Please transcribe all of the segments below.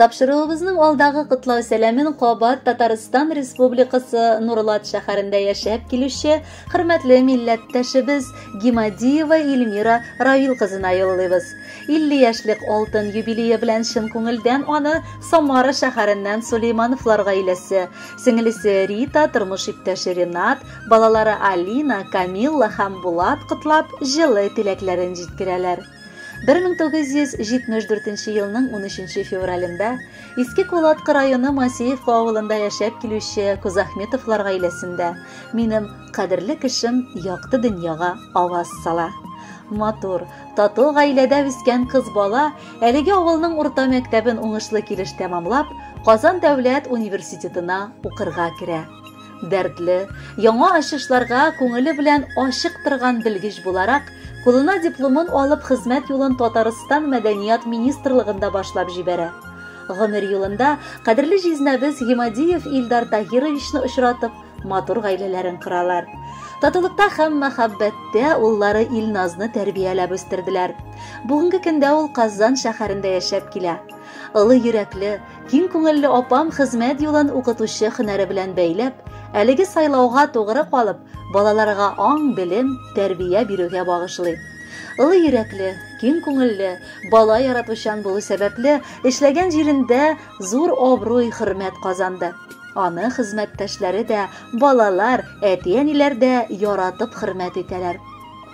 Тапшыруыбызның алдагы котлау сәламен кабат Татарстан Республикасы Нурлат шәһәрендә яшәп килүче хөрмәтле милләттәшебез Гимадиева Эльмира Равил кызына юллыйбыз. 50 яшьлек алтын юбилее белән чын күңелдән аны Самара шәһәреннән Сулеймановлар гаиләсе, сеңелесе Рита, тормыш иптәше Ренат, балалары Алина, Камилла һәм Булат котлап, җылы теләкләрен җиткерәләр. 1974 елның 13 февралендә Иске Кулаткы районы Масеевка авылында яшәп килүче Кузахметовлар гаиләсендә минем кадерле кешем якты дөньяга аваз сала. Матур, тату гаиләдә үскән кыз бала әлеге авылның урта мәктәбен уңышлы килеш тәмамлап, Казан дәүләт университетына укырга керә. Дәртле, яңа ачышларга күңеле белән ачык торган белгеч буларак, кулына дипломын алып хезмәт юлын Татарстан мәдәният министрлыгында башлап җибәрә. Гомер юлында кадерле җизнәбез Гимадиев Илдар Таһировичны очратып, матур гаиләләрен коралар. Татулыкта һәм мәхәббәттә уллары Илназны тәрбияләп үстерделәр. Бүгенге көндә ул Казан шәһәрендә яшәп килә. Олы йөрәкле, Киң күңелле апам хезмәт юлын укытучы һөнәре белән бәйләп, әлеге сайлауга тугры калып, балаларга аң, белем, тәрбия бирүгә багышлый. Олы йөрәкле, киң күңелле, бала яратучан булу сәбәпле, эшләгән җирендә зур абруй, хөрмәт казанды. Аны хезмәттәшләре дә, балалар, әти-әниләр дә яратып хөрмәт итәләр.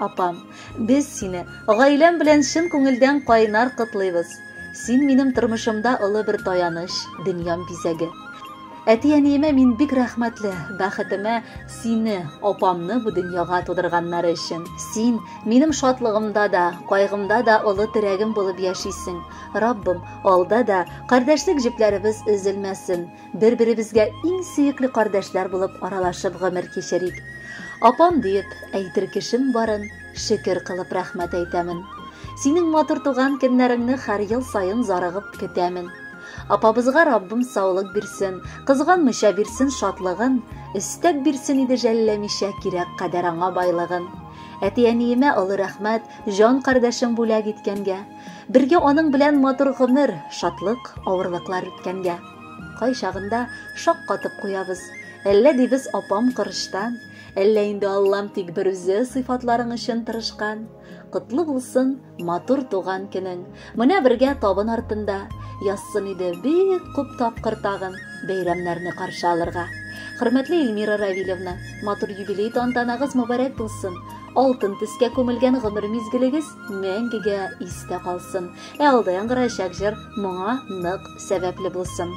Апам, без сине гаиләм белән чын күңелдән кайнар котлыйбыз. Син минем тормышымда олы бер таяныч, дөньям бизәге. Әти-әниемә мин бик рәхмәтле, бәхетемә сине, апамны бу дөньяга тудырганнары өчен. Син минем шатлыгымда да, кайгымда да олы терәгем булып яшисең. Раббым, алда да кардәшлек җепләребез өзелмәсен, бер-беребезгә иң сөекле кардәшләр булып аралашып гомер кичерик. Апам диеп әйтер кешем барын, шөкер кылып рәхмәт әйтәмен. Синең матур туган көннәреңне һәр ел саен зарыгып көтәмен. Апабызга Раббым саулык бирсен, кызганмыйча бирсен шатлыгын, өстәп бирсен иде жәлләмичә кирәк кадәр аңа байлыгын. Әти-әниемә олы рәхмәт, җан кардәшем бүләк иткәнгә. Бергә аның белән матур гомер, шатлык, авырлыклар үткәнгә. Кайчагында шаккатып куябыз. Әллә дибез апам корычтан, әллә инде Аллам тик бер үзе сыйфатларың өчен тырышкан. Котлы булсын матур туган көнең. Менә бергә табын артында язсын иде бик күп тапкыр тагын бәйрәмнәрне каршы алырга. Хөрмәтле Эльмира Равилевна, матур юбилей тантанагыз мөбарәк булсын. Алтын төскә күмелгән гомер мизгелегез мәңгегә истә калсын. Ә алда яңгырачак җыр моңа нык сәбәпле булсын.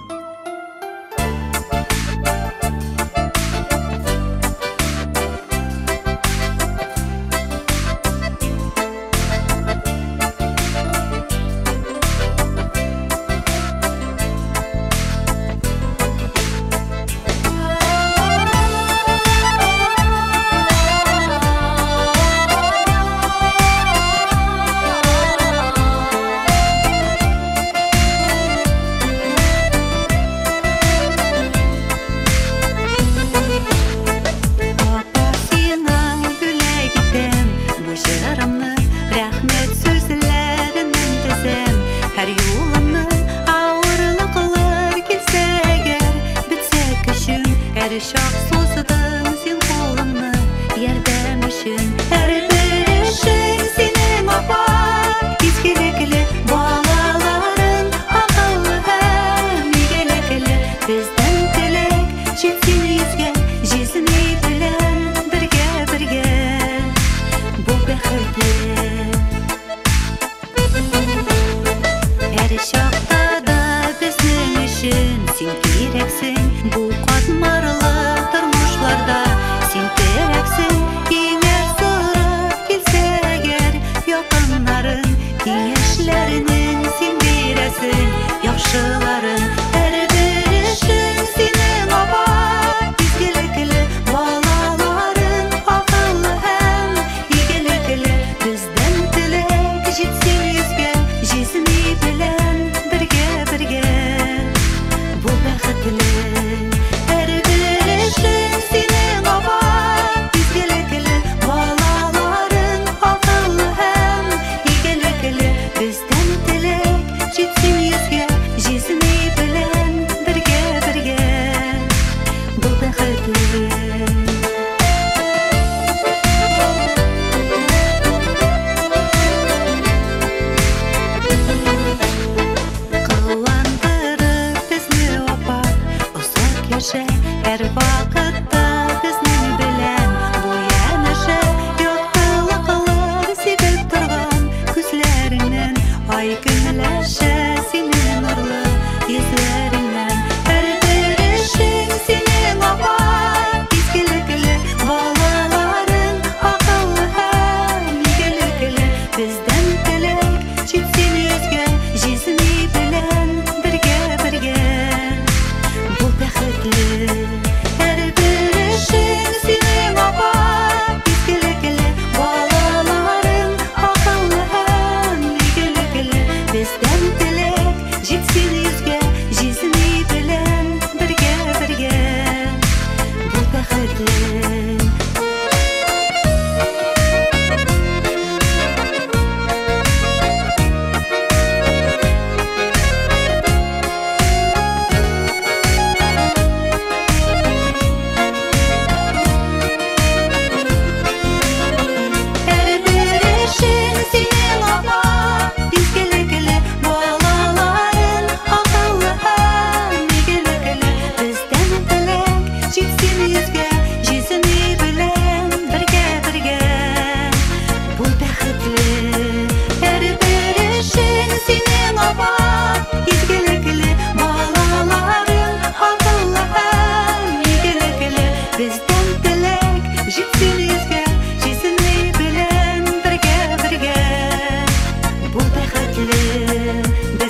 Бездән теләк җитсен йөзгә, җизни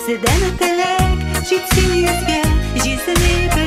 Сездән теләк җитсен йөзгә, җизни.